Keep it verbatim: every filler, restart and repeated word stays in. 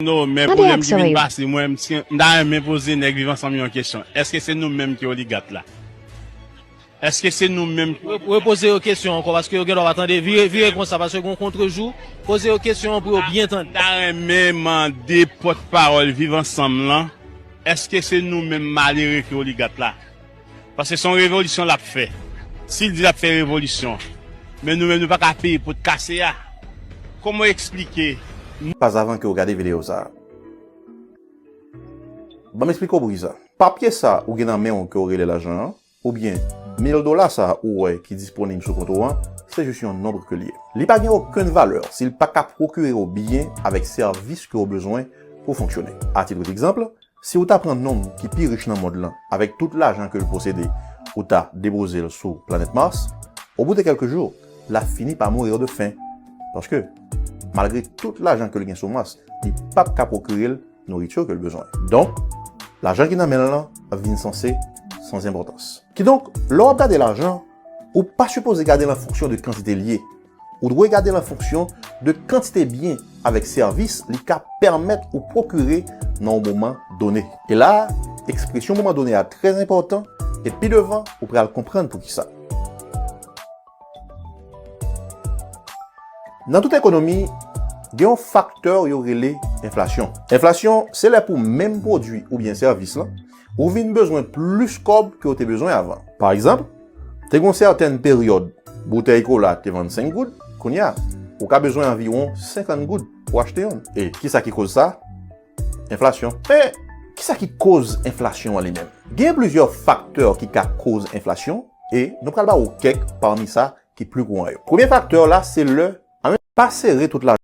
Non, men pwoblèm ki vin pase, mwen, m ta renmen poze nèg Viv Ansanm yon kesyon. Èske se nou menm ki oligat la? Èske se nou menm ki... Repoze yo kesyon ankò, paske yo gen dwa pa tande. Vire, vire konsa, paske gen yon kontrejou. Poze yo kesyon an pou yo byen tande. M ta renmen mande pòtpawòl Viv Ansanm lan, èske se nou menm malere ki oligat la? Paske se yon revolisyon l ap fè. Si l di l ap fè revolisyon, men nou menm nou pa ka peye pot kase a, kòman w eksplike? Pas avan ke w gade videyo sa a, ban m eksplike w poukisa. Papye sa ou gen nan men w ke w rele lajan an, oubyen mil dola sa ou wè ki disponib sou kont ou an, se jis yon nonb ke l ye. Li pa gen okenn valè si l pa ka pwokire w byen avèk sèvis ke w bezwen pou w fonksyone. A titre d'exemple, si w ta pran nonm ki pi rich nan mond lan avèk tout lajan ke l posede, ou ta depoze l sou planèt Mars, au bout de quelques jours, l ap fini pa mourir de faim. Paske, malgre tout lajan ke l gen sou Mars, li p ap ka pwokire l nouriti ke l bezwen. Donk, lajan ki nan men l lan ap vin sanse san enpòtans. Kidonk, lè w ap gade lajan, ou pa sipoze gade l an fonksyon de kantite l ye. Ou dwe gade l an fonksyon de kantite byen avèk sèvis li ka pèmèt ou pwokire nan yon moman done. E la a, ekspresyon moman done a trè enpòtan, e pi devan, ou pral konprann poukisa. Nan tout ekonomi, gen yon faktè yo rele enflasyon. Enflasyon, se lè pou menm pwodui oubyen sèvis lan, ou vin bezwen plis kòb ke w te bezwen avan. Pa egzanp, te gen yon sètèn peryòd, boutèy kola te vann senk goud, kounye a, ou ka bezwen anviwon senkant goud pou achte youn. E kisa ki koz sa? Enflasyon. Men, kisa ki koz enflasyon an li menm? Gen plizyè faktè ki ka koz enflasyon, e nou pral ba ou kèk pami sa ki pli kouran yo. Premye faktè la, se lè, ann pa sere tout lajan